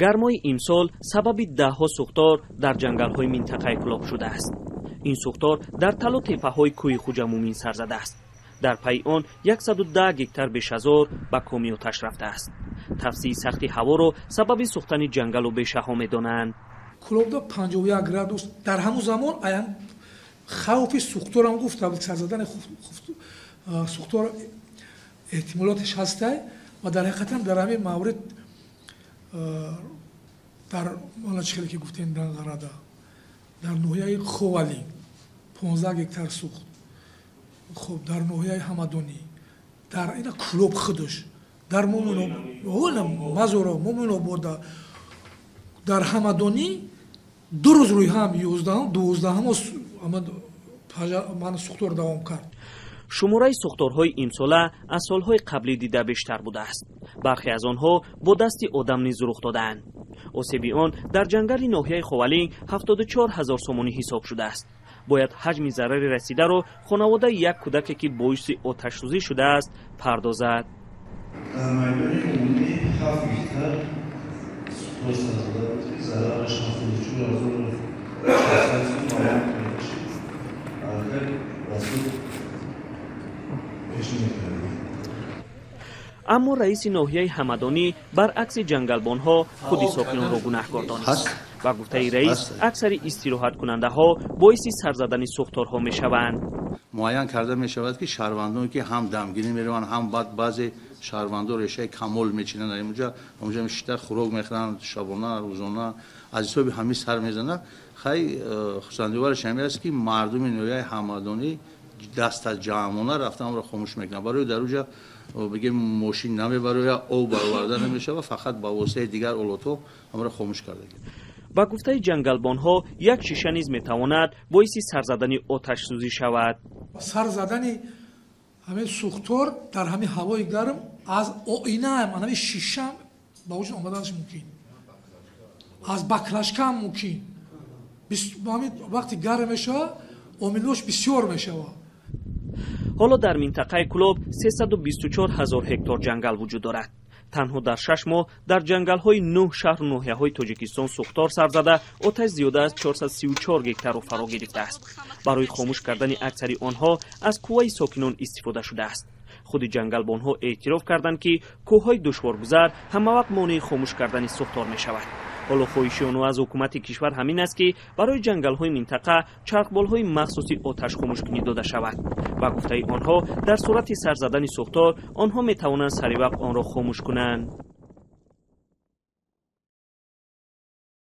Гармои имсол сабаби даҳҳо сӯхтор дар ҷангалҳои минтақаи Кӯлоб шудааст. Ин сӯхтор дар талу теппаҳои кӯҳи Хуҷамӯмин сар задааст. Дар пайи он 110 гектар бешазор ба коми оташ рафтааст. Тафсии сахти ҳаворо сабаби сӯхтани ҷангалу бешаҳо медонанд. Кӯлобда 51 градус дар ҳамун замон аян хавфи сӯхторам гуфта сар задани сӯхтор эҳтимолоташ ҳастай ва дар ҳақиқатан дар ҳамин маврид дар мана чӣ хеле ки гуфтем, Данғарада, дар ноҳияи Ховалӣ 15 гектар сӯхт. Хуб, дар ноҳияи Ҳамадонӣ, дар ина Кӯлоб худаш, дар Мазоро, Муминобода, дар Ҳамадонӣ 2 рӯз рӯи ҳам, 11-ум, 12-ум ман сӯхтор давом кард. Шумораи сӯхторҳои имсола аз солҳои қаблӣ дида бештар будааст. Бархе аз онҳо бо дасти одам низ рух додаанд. Осеби он дар ҷангали ноҳияи Ховалинг 74 ҳазор сомонӣ ҳисоб шудааст. Бояд ҳаҷми зарари расидаро хонаводаи як кӯдаке, ки боиси оташсӯзӣ шудааст, пардозад. Дар майдони умумӣ 7 гектар сӯхтор сар зада буд, ки зарараш 74 600 сом маълум мешид. Аллакай ба суд пешниҳод кардем. Аммо раиси ноҳияи Ҳамадонӣ баръакси ҷангалбонҳо худи сокинонро гунаҳкор донист. Ба гуфтаи раис, аксари истироҳаткунандаҳо боиси сар задани сӯхторҳо мешаванд. Муайян карда мешавад, ки шаҳрвандоне, ки ҳам дамгирӣ мераванд, ҳам баъд баъзе шаҳрвандо решаи камол мечинанд, ҳамунҷа шита хӯрок мехӯранд, шабона, рӯзона, аз ҳисоби ҳамин сар мезанад. Хай, хусандивараш ҳамин аст, ки мардуми ноҳияи Ҳамадонӣ дастаҷамъона рафта онро хомӯш мекунанд. Барои дар уҷа, бигем, мошин намебарояд, об бароварда намешавад, фақат ба воситаи дигар олотҳо ҳамаро хомӯш кардагӣ. Ба гуфтаи ҷангалбонҳо, як шиша низ метавонад боиси сар задани оташсӯзӣ шавад. Сар задани ҳамин сӯхтор дар ҳамин ҳавои гарм аз оинаам, ҳамин шишаам ба вуҷуд омаданаш мумкин, аз баклажкаам мумкин. Вақти гарм мешавад, омилҳош бисёр мешавад. Ҳоло дар минтақаи Кӯлоб 324 ҳазор ҳектор ҷангал вуҷуд дорад. Танҳо дар 6 моҳ дар ҷангалҳои нӯҳ шаҳру ноҳияҳои Тоҷикистон сӯхтор сар зада, оташ зиёда аз 434 гектарро фаро гирифтааст. Барои хомӯш кардани аксари онҳо аз қувваи сокинон истифода шудааст. Худи ҷангалбонҳо эътироф карданд, ки кӯҳҳои душворгузар ҳамавақт монеи хомӯш кардани сӯхтор мешавад. Ҳоло хоҳиши онҳо аз ҳукумати кишвар ҳамин аст, ки барои ҷангалҳои минтақа чархболҳои махсуси оташхомӯшкунӣ дода шавад. Ба гуфтаи онҳо, дар сурати сар задани сӯхтор онҳо метавонанд саривақт онро хомӯш кунанд.